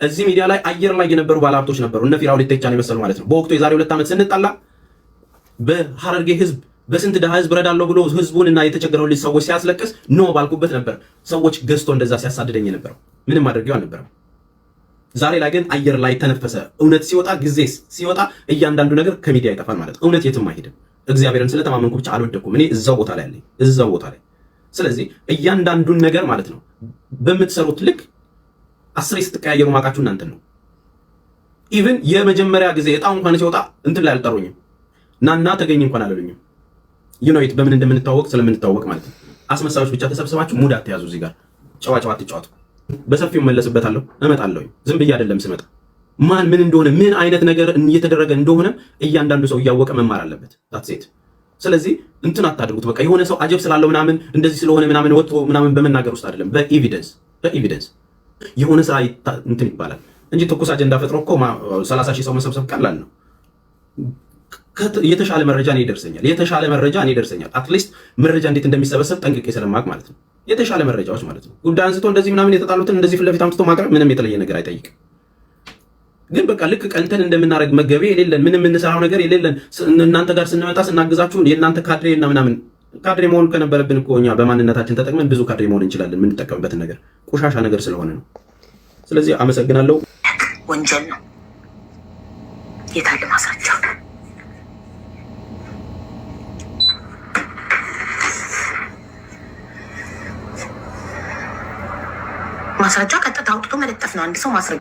እዚህ ሚዲያ ላይ አየር ላይ የነበሩ ባለሀብቶች ነበሩ፣ እነ ፊራውል ኢቴቻን የመሰሉ ማለት ነው። በወቅቱ የዛሬ 2 ዓመት ስንጣላ በሐረርጌ ህዝብ በስንት ድሃ ህዝብ ረዳለሁ ብሎ ህዝቡን እና የተቸገረውን ልጅ ሰዎች ሲያስለቅስ no ባልኩበት ነበር ሰዎች ገዝቶ እንደዛ ሲያሳድደኝ የነበረው። ምንም አድርጌው አልነበረም። ዛሬ ላይ ግን አየር ላይ ተነፈሰ። እውነት ሲወጣ፣ ጊዜ ሲወጣ እያንዳንዱ ነገር ከሚዲያ ይጠፋል ማለት ነው። እውነት የትም አይሄድም። እግዚአብሔርን ስለተማመንኩ ብቻ አልወደኩም። እኔ እዛው ቦታ ላይ አለኝ፣ እዛው ቦታ ላይ። ስለዚህ እያንዳንዱን ነገር ማለት ነው በምትሰሩት ልክ አስሬ ስትቀያየሩ ማቃችሁ እናንተን ነው። Even የመጀመሪያ ጊዜ እጣው እንኳን ሲወጣ እንትን ላይ አልጠሩኝም። ናና ተገኝ እንኳን አላሉኝም። You know it፣ በምን እንደምንተዋወቅ ስለምንተዋወቅ ማለት ነው። አስመሳዮች ብቻ ተሰብስባችሁ ሙድ አትያዙ። እዚህ ጋር ጨዋ ጨዋ አትጫወቱ። በሰፊው መለስበታለሁ፣ እመጣለሁ። ዝም ብዬ አይደለም ስመጣ ማን ምን እንደሆነ፣ ምን አይነት ነገር እየተደረገ እንደሆነ እያንዳንዱ ሰው እያወቀ መማር አለበት። That's it። ስለዚህ እንትን አታድርጉት። በቃ የሆነ ሰው አጀብ ስላለው ምናምን እንደዚህ ስለሆነ ምናምን ወጥቶ ምናምን በመናገር ውስጥ አይደለም፣ በ evidence፣ በ evidence የሆነ ስራ እንትን ይባላል እንጂ ትኩስ አጀንዳ ፈጥሮ እኮ 30,000 ሰው መሰብሰብ ቀላል ነው። የተሻለ መረጃ እኔ ይደርሰኛል። የተሻለ መረጃ እኔ ይደርሰኛል። At least መረጃ እንዴት እንደሚሰበሰብ ጠንቅቄ ስለማቅ ማለት ነው። የተሻለ መረጃዎች ማለት ነው። ጉዳይ አንስቶ እንደዚህ ምናምን የተጣሉትን እንደዚህ ፊት ለፊት አምጥቶ ማቅረብ ምንም የተለየ ነገር አይጠይቅም። ግን በቃ ልክ ቀንተን እንደምናደርግ መገቢ የሌለን፣ ምንም የምንሰራው ነገር የሌለን፣ እናንተ ጋር ስንመጣ ስናግዛችሁ የእናንተ ካድሬ እና ምናምን። ካድሬ መሆን ከነበረብን እኮ እኛ በማንነታችን ተጠቅመን ብዙ ካድሬ መሆን እንችላለን። የምንጠቀምበትን ነገር ቆሻሻ ነገር ስለሆነ ነው። ስለዚህ አመሰግናለሁ። ወንጀል ነው። የታለ ማስረጃ? ማስረጃ ቀጥታ አውጥቶ መለጠፍ ነው። አንድ ሰው ማስረጃ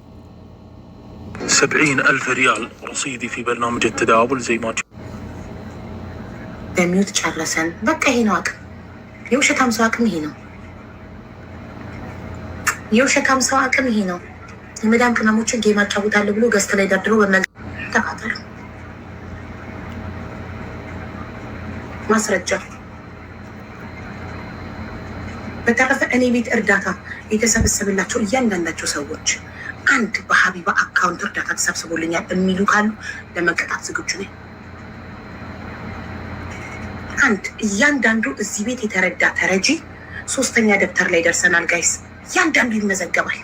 70,000 ريال رصيدي في برنامج التداول زي ما በ mute ጨረሰን። በቃ ይሄ ነው አቅም። የውሸታም ሰው አቅም ይሄ ነው። የውሸታም ሰው አቅም ይሄ ነው። የመዳም ቅመሞችን game አጫውታለሁ ብሎ guest ላይ ደርድሮ በመ ተካተሉ ማስረጃ። በተረፈ እኔ ቤት እርዳታ የተሰበሰበላቸው እያንዳንዳቸው ሰዎች አንድ በሀቢባ account እርዳታ ተሰብስቦልኛል የሚሉ ካሉ ለመቀጣት ዝግጁ ነኝ። አንድ እያንዳንዱ እዚህ ቤት የተረዳ ተረጂ፣ ሶስተኛ ደብተር ላይ ደርሰናል guys። እያንዳንዱ ይመዘገባል።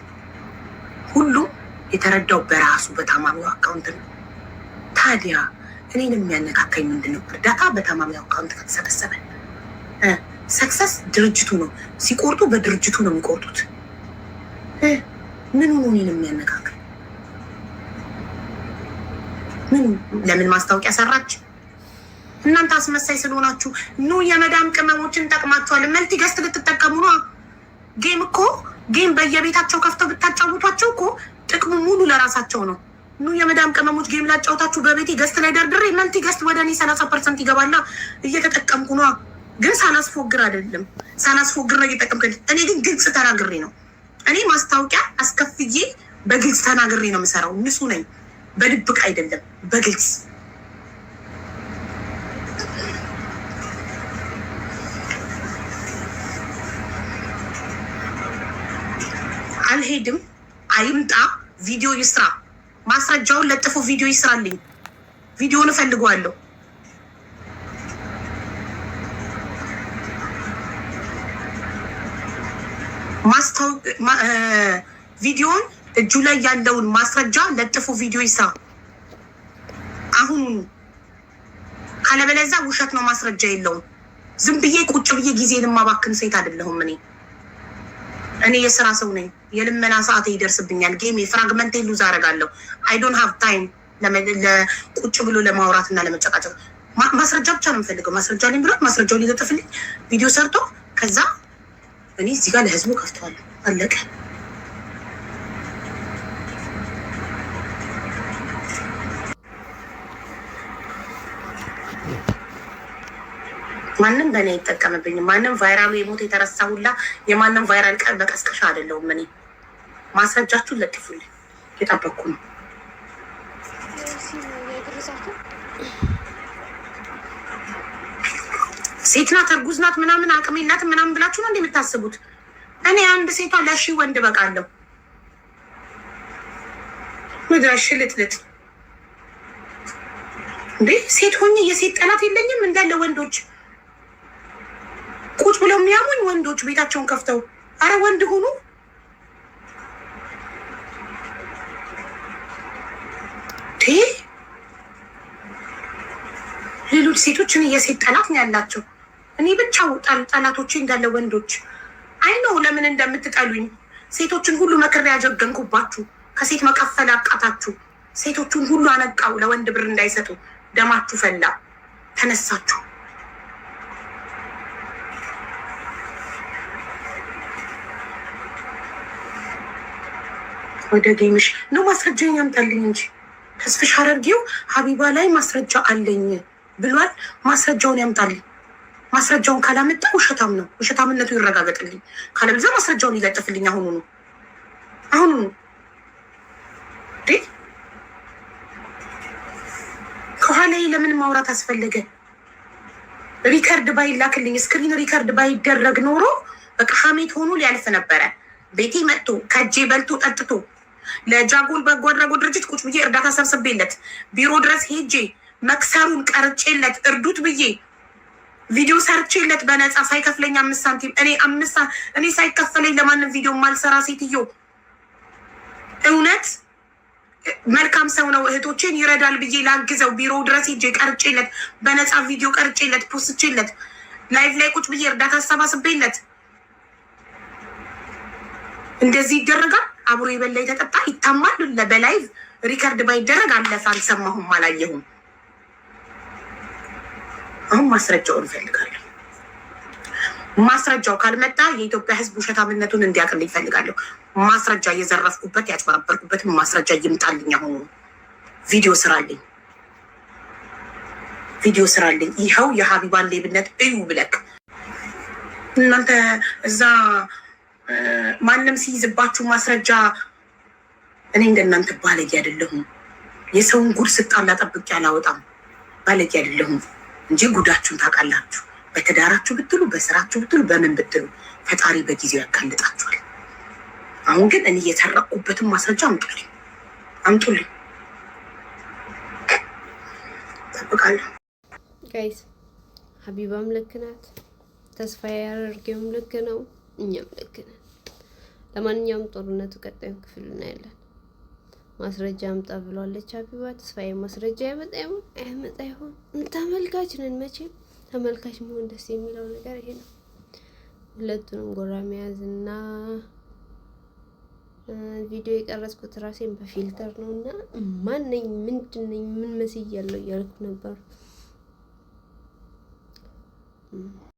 ሁሉም የተረዳው በራሱ በታማሚው account ነው። ታዲያ እኔን የሚያነካካኝ ምንድን ነው? እርዳታ በታማሚው account ከተሰበሰበ success ድርጅቱ ነው። ሲቆርጡ በድርጅቱ ነው የሚቆርጡት። ምኑ ነው እኔን የሚያነካካኝ? ምኑ? ለምን ማስታወቂያ ሰራች? እናንተ አስመሳይ ስለሆናችሁ ኑ የመዳም ቅመሞችን ጠቅማችኋል። Multi guest ልትጠቀሙ ነው። Game እኮ game በየቤታቸው ከፍተው ብታጫውቷቸው እኮ ጥቅሙ ሙሉ ለራሳቸው ነው። ኑ የመዳም ቅመሞች game ላጫውታችሁ በቤቴ guest ላይ ደርድሬ multi guest ወደ እኔ 30% ይገባና እየተጠቀምኩ ነዋ። ግን ሳላስፎግር አይደለም፣ ሳላስፎግር ነው እየጠቀምኩ። እኔ ግን ግልጽ ተናግሬ ነው። እኔ ማስታወቂያ አስከፍዬ በግልጽ ተናግሬ ነው የምሰራው። ንጹህ ነኝ፣ በድብቅ አይደለም፣ በግልጽ። አልሄድም። አይምጣ፣ ቪዲዮ ይስራ፣ ማስረጃውን ለጥፎ ቪዲዮ ይስራልኝ። ቪዲዮን እፈልገዋለሁ። ቪዲዮን እጁ ላይ ያለውን ማስረጃ ለጥፎ ቪዲዮ ይስራ አሁኑኑ። ካለበለዛ ውሸት ነው፣ ማስረጃ የለውም። ዝም ብዬ ቁጭ ብዬ ጊዜን የማባክን ሴት አይደለሁም። እኔ የስራ ሰው ነኝ። የልመና ሰዓት ይደርስብኛል። Game fragment lose አደርጋለሁ። I don't have time ቁጭ ብሎ ለማውራት እና ለመጨቃጨቅ። ማስረጃ ብቻ ነው የምፈልገው። ማስረጃ ላይ ብሏል። ማስረጃውን ሊለጥፍልኝ ቪዲዮ ሰርቶ ከዛ እኔ እዚህ ጋር ለህዝቡ ከፍተዋለሁ። አለቀ። ማንም በእኔ አይጠቀምብኝም። ማንም viral ኡ የሞተ የተረሳ ሁላ የማንም viral ቀን በቀስቀሻ አይደለሁም። እኔ ማስረጃችሁን ለጥፉልኝ፣ የጠበቅኩ ነው። ሴት ናት፣ እርጉዝ ናት፣ ምናምን አቅም የላትም ምናምን ብላችሁ ነው እንደ የምታስቡት። እኔ አንድ ሴቷ ለ1000 ወንድ በቃለሁ። ምድረ ሽልጥልጥ እንዴ! ሴት ሆኜ የሴት ጠላት የለኝም። እንዳለ ወንዶች ቁጭ ብለው የሚያሙኝ ወንዶች ቤታቸውን ከፍተው፣ አረ ወንድ ሁኑ። ሌሎች ሴቶች እኔ የሴት ጠላት ነው ያላቸው። እኔ ብቻ ጠላቶቼ እንዳለ ወንዶች። I know ለምን እንደምትጠሉኝ። ሴቶችን ሁሉ መክሬ ያጀገንኩባችሁ፣ ከሴት መቀፈል አቃታችሁ። ሴቶቹን ሁሉ አነቃው ለወንድ ብር እንዳይሰጡ። ደማችሁ ፈላ፣ ተነሳችሁ። ወደ game ሽ ነው። ማስረጃ ያምጣልኝ እንጂ ተስፍሽ ሐረርጌው ሀቢባ ላይ ማስረጃ አለኝ ብሏል። ማስረጃውን ያምጣልኝ። ማስረጃውን ካላመጣ ውሸታም ነው። ውሸታምነቱ ይረጋገጥልኝ። ካለበለዚያ ማስረጃውን ይለጥፍልኝ። አሁኑ ነው፣ አሁኑ ነው። ከኋላዬ ለምን ማውራት አስፈለገ? Record ባይላክልኝ፣ screen record ባይደረግ ኖሮ በቃ ሀሜት ሆኖ ሊያልፍ ነበረ። ቤቴ መጥቶ ከእጄ በልቶ ጠጥቶ ለጃጎል በጎ አድራጎት ድርጅት ቁጭ ብዬ እርዳታ ሰብስቤለት ቢሮ ድረስ ሄጄ መክሰሩን ቀርጬለት እርዱት ብዬ ቪዲዮ ሰርቼለት በነፃ ሳይከፍለኝ 5 ሳንቲም፣ እኔ ሳይከፈለኝ ለማንም ቪዲዮ ማልሰራ ሴትዮ፣ እውነት መልካም ሰው ነው፣ እህቶቼን ይረዳል ብዬ ላግዘው ቢሮ ድረስ ሄጄ ቀርጬለት፣ በነፃ ቪዲዮ ቀርጬለት ፖስቼለት፣ live ላይ ቁጭ ብዬ እርዳታ አሰባስቤለት እንደዚህ ይደረጋል? አብሮ የበላ የተጠጣ ይታማል። በ live record ባይደረግ አለፈ። አልሰማሁም፣ አላየሁም። አሁን ማስረጃውን እፈልጋለሁ። ማስረጃው ካልመጣ የኢትዮጵያ ሕዝብ ውሸታምነቱን እንዲያውቅልኝ እፈልጋለሁ። ማስረጃ እየዘረፍኩበት ያጭበረበርኩበት ማስረጃ ይምጣልኝ። አሁኑ ቪዲዮ ስራልኝ፣ ቪዲዮ ስራልኝ። ይኸው የሀቢባን ሌብነት እዩ ብለክ እናንተ እዛ ማንም ሲይዝባችሁ ማስረጃ። እኔ እንደናንተ ባለጌ አይደለሁም። የሰውን ጉድ ስጣላ ጠብቄ አላወጣም። ባለጌ አይደለሁም እንጂ ጉዳችሁን ታውቃላችሁ። በትዳራችሁ ብትሉ፣ በስራችሁ ብትሉ፣ በምን ብትሉ ፈጣሪ በጊዜው ያጋልጣችኋል። አሁን ግን እኔ የተረቁበትን ማስረጃ አምጡልኝ፣ አምጡልኝ። ጠብቃለሁ። Guys፣ ሀቢባም ልክ ናት፣ ተስፋዬ ሐረርጌውም ልክ ነው፣ እኛም ልክ ነን። ለማንኛውም ጦርነቱ ቀጣዩን ክፍል እናያለን። ማስረጃ አምጣ ብሏለች ሀቢባ። ተስፋዬ ማስረጃ ያመጣ ይሆን አያመጣ ይሆን? ተመልካች ነን መቼም። ተመልካች መሆን ደስ የሚለው ነገር ይሄ ነው። ሁለቱንም ጎራ መያዝና ቪዲዮ የቀረጽኩት ራሴን በ filter ነው እና ማነኝ፣ ምንድነኝ፣ ምን መስያለሁ እያልኩ ነበር።